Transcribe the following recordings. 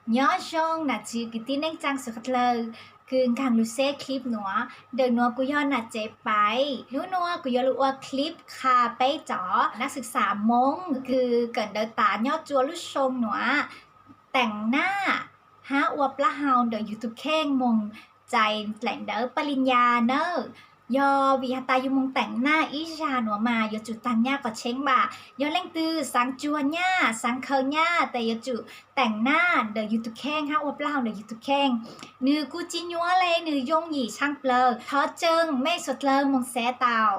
Nyob zoo nam txiv kwv tij neej tsaa suav dlawg kws nkaag lug saib clip nuav. Ntawm nuav kuv yog nam tsev paiv. Nub nuav kuv yuav lug ua clip qha peb cov nab xwm xam Moob kws kawm ntawv tav nyob tsua lub xyoo nuav teem naj hab ua plaub hau ntawm yug tug kheej moog txais dlaim ntawv paj li nyas nawb. Yog vim has tas yug moog teem naj ib zag nuav mas yuav tsum taag nyaj qhov tsheeb npaam. Yog leej twg xaav tsuag nyaj, xaav khaws nyaj tes yuav tsum teem naj ntawm yug tug kheej hab ua plaub hau ntawm yug tug kheej. Nwg kuj tsi nyuab le, nwg yooj yim tshaaj plawg. Thov tseem mej suav dlawg moog saib tau.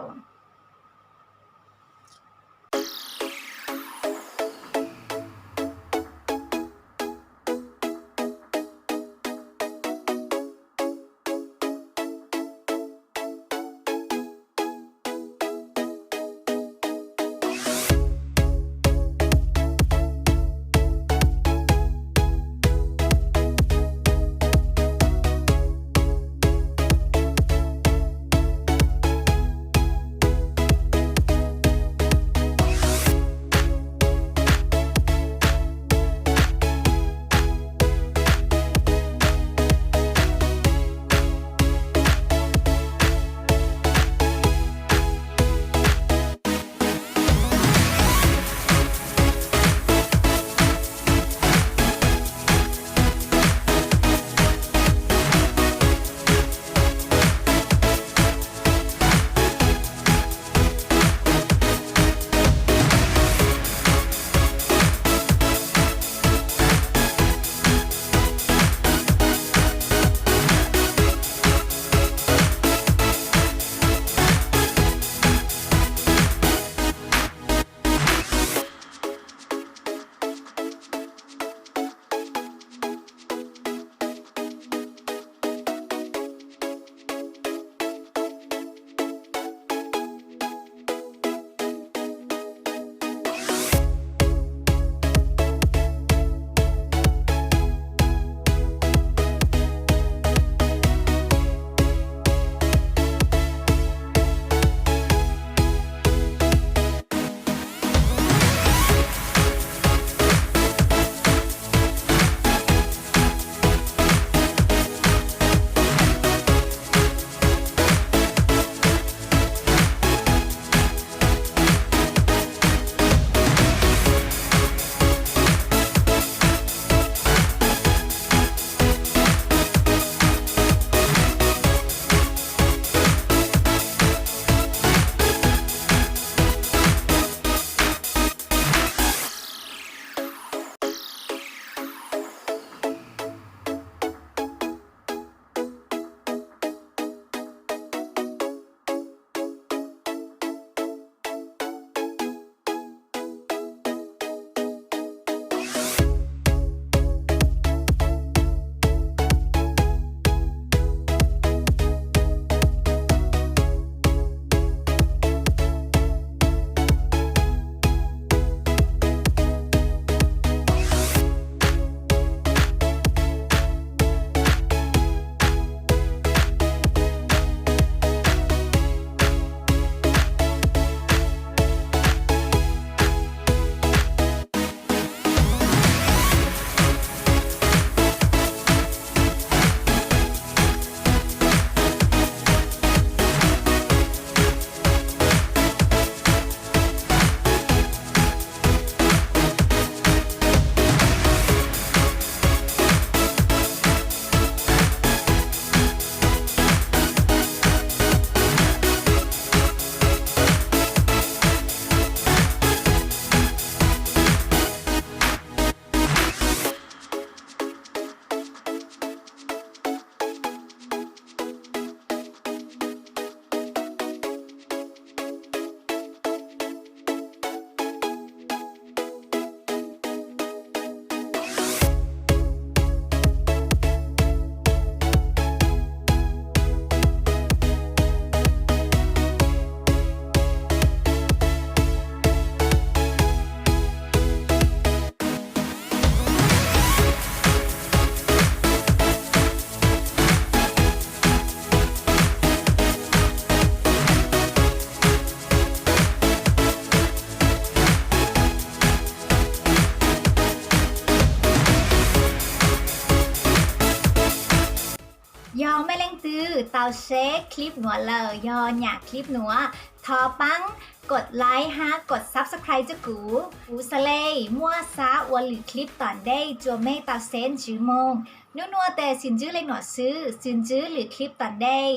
Twb tau saib clip nuav lawm, yog nyam clip nuav, thov paab kod like hab kod subscribe rua kuv. Kuv Xalej muaj xab ua lwm clip tom ntej rua mej tau saib ntsws moog. Nub nuav tes sib ntsib le nuav xwb, sib ntsib lwm clip tom ntej.